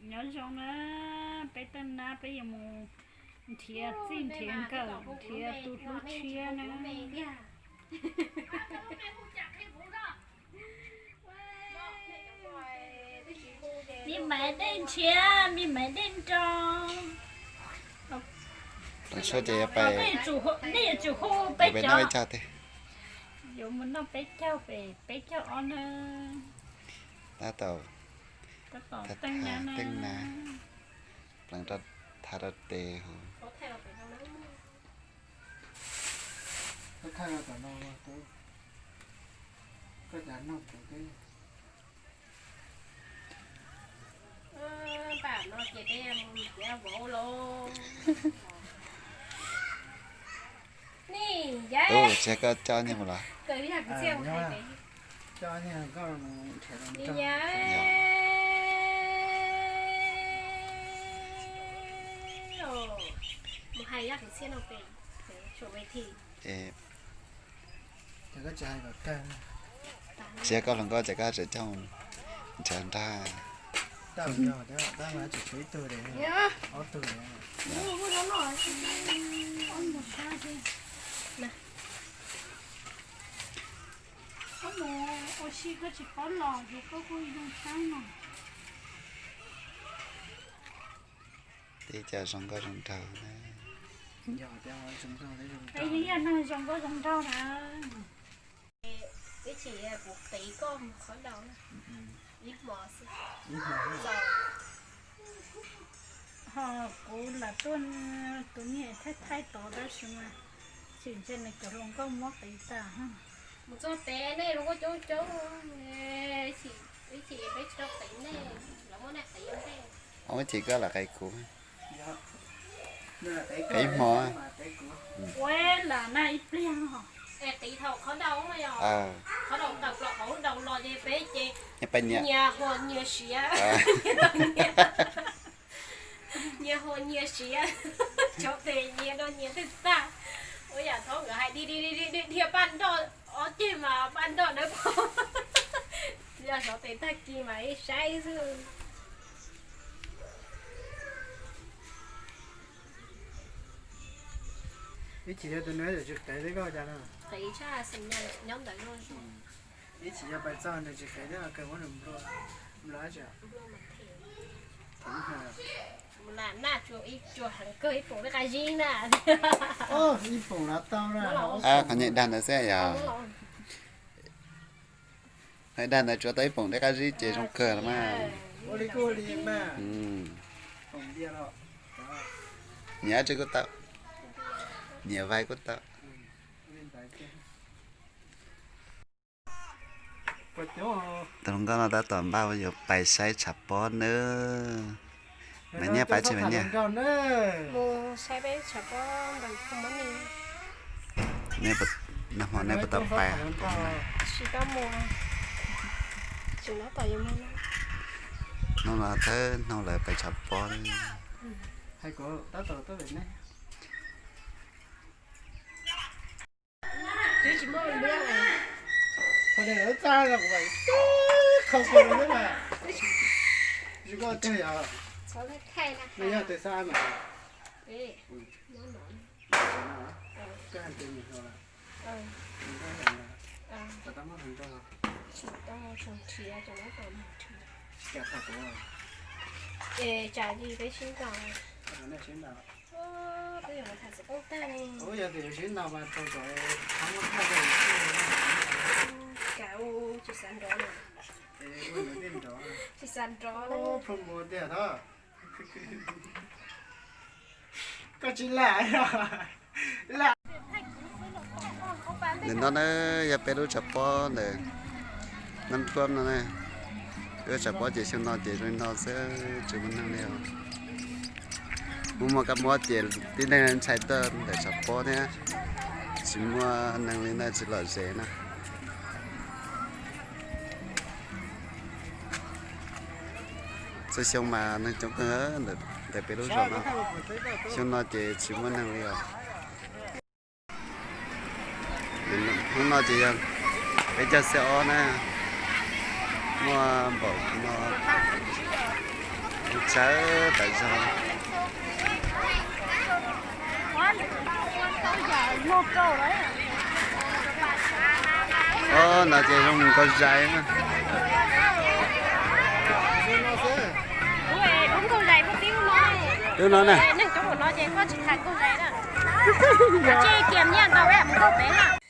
Nyob zoo na, peb tej nab peb yuav mus nrhiav txij nrhiav nkawm nrhiav tus hlub tshiab na. Me maiv dej nrhiav, me maiv dej nrog. Nej yuav tsum hu peb cov, yuav mus noj peb caug pem peb caug ob na. Tab tom teeb na, pleev rau thav rau tes hauv. Tub, tsis yog koj coj nyiaj mus los? Tsis yog koj hluas nkauj ces koj tseem coj nrhiav nrag. Koj mus ua si koj tsis paub los ces koj kuj zoo saib no. Tib co zoo nkauj zoo nraug na. Yog neeg zoo nkauj zoo nraug na. Ib chim kuv qiv koj mus qhov daus na, ib hmo xwb. Ho kuv lam tuaj, kuv niam thaij thaij tod tab sis mas tsis ntse nws cov hluas nkauj muab qiv tas. Mus txog pem nej hluas nkauj coob coob, ib chim peb tsis tau qiv nej, lawv muab nej qiv ntej. Ib chim koj lam qiv kuv, qiv hmo. Ua lam na ib pliag. Es qiv thaum qhov daus, qhov daus tawm plaws qhov daus los ces peb ces nyias huas nyias siav. Nyias huas nyias siav, cov pem nyias rau nyias twb tag. Ua yam thaum nkawd hais dhia dhia paj nroj ob ceg mas paj nroj dawb paug. Yog xyov tes tag kis mas ib saib xwb. Ib chim yog tus nws tsis qiv li koj cas no. Qiv tshaj xwm nyob ntawd. Ib chim yog pais txog nws tsis qiv thiab kawg muab nws nplua, nplua dab tsi? Lam naj tsuas ib tsuas heev kawg ib poom dej qab zib na. Ib poom los tau na. Qhov nyuag dag ntawd xwb yog. Dag ntawd tsuav tau ib poom dej qab zib ces zoo kawg los mas. Nyiam dab tsi kuj tau, nyiam vais kuj tau. Tus hluas nkauj no tab tom npaj yuav pais saib tshav pob nawb. Mas niaj pais tsis mas niaj. Nag hmo neb puas tau pais? Hnub no thawj hnub lawv pais tshav pob. Tsam li peb sib ntaus. Tsis xav nrov, tsis xav nrov. Koj tsis lam. Ntawm no na yog peb lub tshav pob ntawm Nab Puab no na. Peb lub tshav pob ces xyoo no ces zoo li no xwb, tsis muaj neeg li os. Muaj muaj kab mob ces tib neeg ntshai tuaj ntawm tshav pob thiab, tsis muaj neeg li na tsis lom zem na. Txhua xyoo mas neeg coob kawg ntawm peb lub zos no. Xyoo no ces tsis muaj neeg li os. Hnub no ces yog peb caug xiab ob na, muaj npaum no, zoo Sawv tawm zog. Os, no ces zoo nkauj zais na. Lub no na. Ces kiag nyiaj ntau mus nkauj pem na.